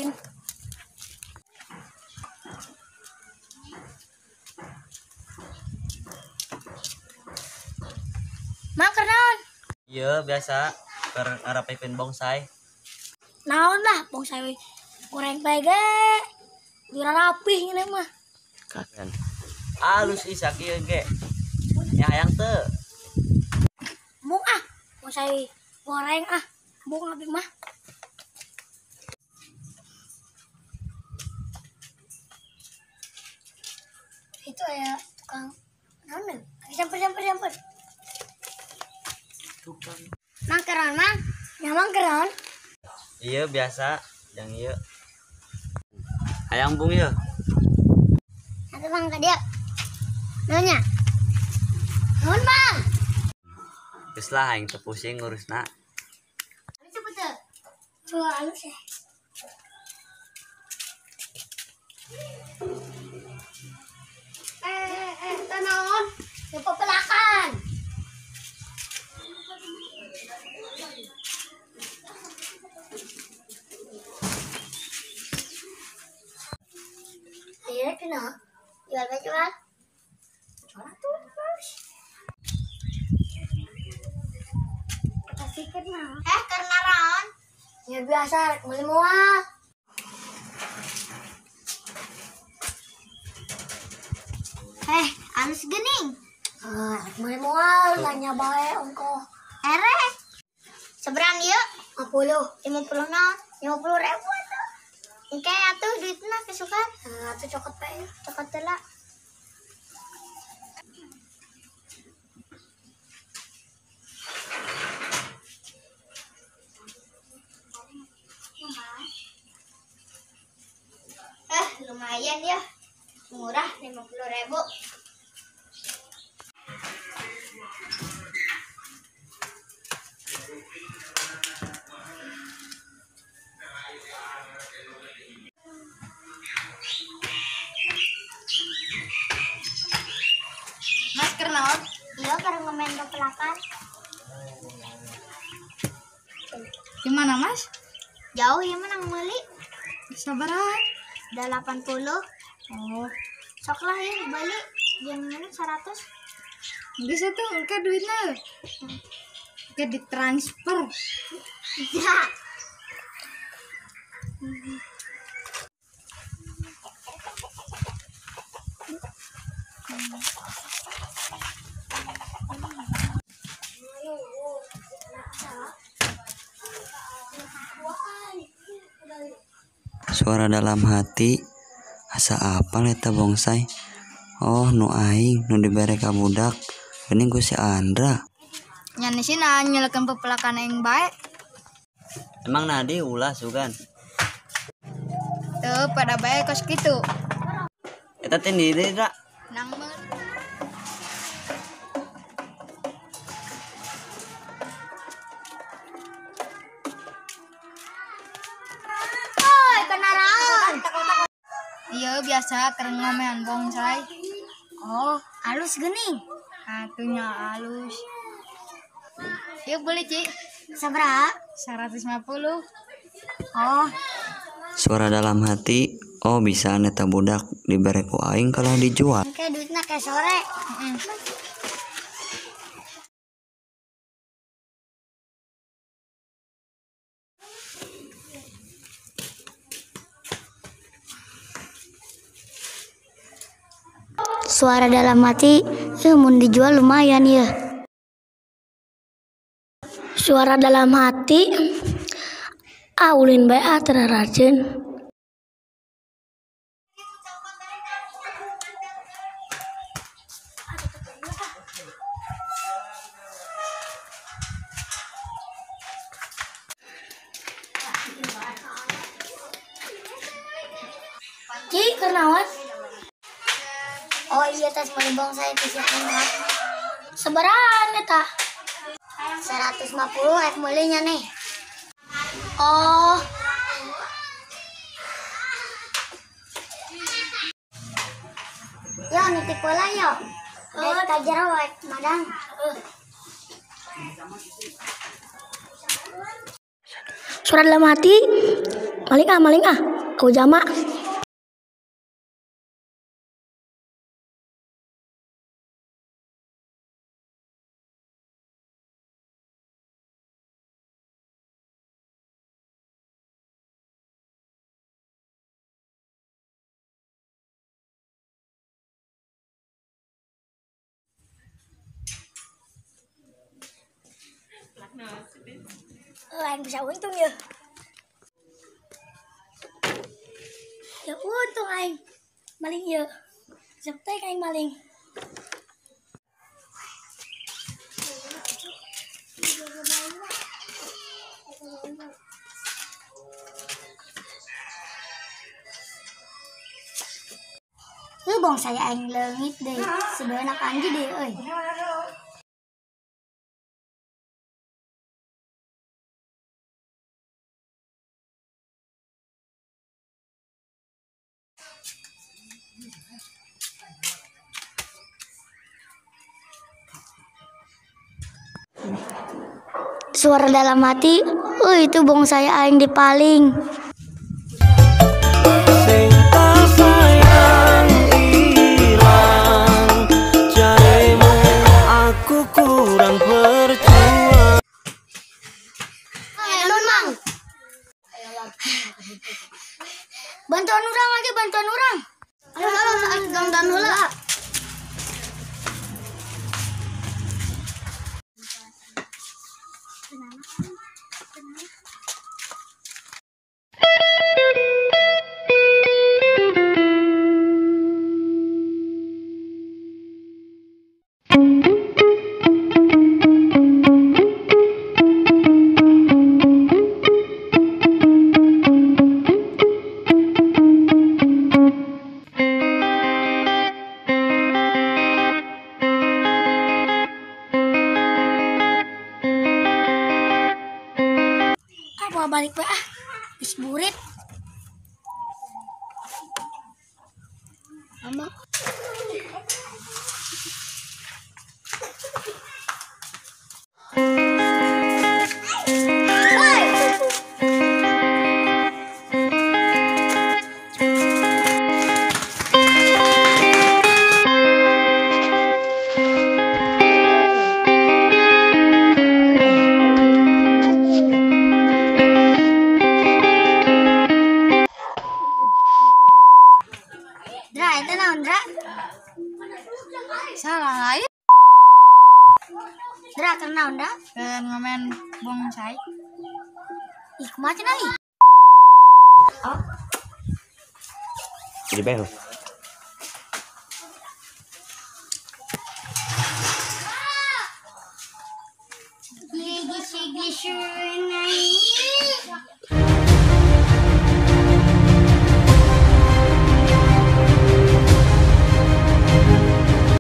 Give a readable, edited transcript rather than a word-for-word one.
Aing. Mang keur naon? Iya, biasa keur ngarapikeun bongsai. Naon lah bongsai goreng bae ge. Jura rapih ngene mah. Kakan. Alus isak ieu ge. Ya hayang teu. Mung ah, bongsai goreng ah. Mung abdi mah. Itu aya tukang naon? Samper. Tukang. Mang keron mang? Ya mang keron. Iya biasa, yang iya. Hayang bung ieu. Atuh mang ka dieu. Naonnya? Nuhun mang. Geus lah aing teu pusing ngurusna. Alus apa teu? Coba alus ya. Teu naon? Teu pepelakan. Ayo kena jual jual jual tuh terus pasti kena karena raon ya biasa beli mual halus gening beli mual tanya bae ongko ere seberang yuk 50 50 naon 50 ribu atuh. Engke atuh duitna kesukaan. Atuh cokot bae, cokot heula. Lumayan ya. Murah 50 ribu. Mas keur naon? Iya, keur ngomen pepelakan. Di mana, Mas? Jauh ya menang meuli. Sabaraha? 80. Oh, sok lah ya beli. Yang mana 100? Geus atuh engke duitna. Engke ditransfer. Ya. Suara dalam hati asa apal eta bongsai. Oh nu aing nu dibere ka budak geuning ku si Andra. Nya sina nyelekeun pepelakan aing bae. Emang nadi ulah sugan. Teu pada bae kos kitu. Eta teh niri ra. Nang meun. Iya biasa keur ngomean bongsai. Oh, halus geuning. Atunya halus. Yuk beli, Ci. Sabaraha? 150. Oh. Suara dalam hati, oh bisa eta budak dibere ku aing kalau dijual. Engke duitna ke sore. Suara dalam hati, mun dijual lumayan ya. Suara dalam hati, ulin bae ah teraracun. Ki, keur naon? Oh iya tas meuli bongsai ti si Andra. Sabaraha eta? 150 rek meulinya nih. Oh. Yo nitip heula yo. Rek ka jero rek madang. Suara dalam hati, maling ah, maling ah. Kau jama. Aing bisa untung ya. Ya untung aing maling ya. Septek aing maling. Lu bong saya aing leungit deh. Sebenarnya anji deh euy. Suara dalam hati, oh itu bonsai aing dipaling. Aku kurang percuma. Ayo Mang. Bantuan orang lagi, bantuan orang. Ayo, ayo, bantuan heula. Balik we ah, geus burit. Mama. Dra, itu naon, Dra? Salah lain. Dra, keur naon, Dra? Keur ngamen bonsai. Ih, kumaha cenah ih? Oh. Jadi bel. Gigi sigi sungai.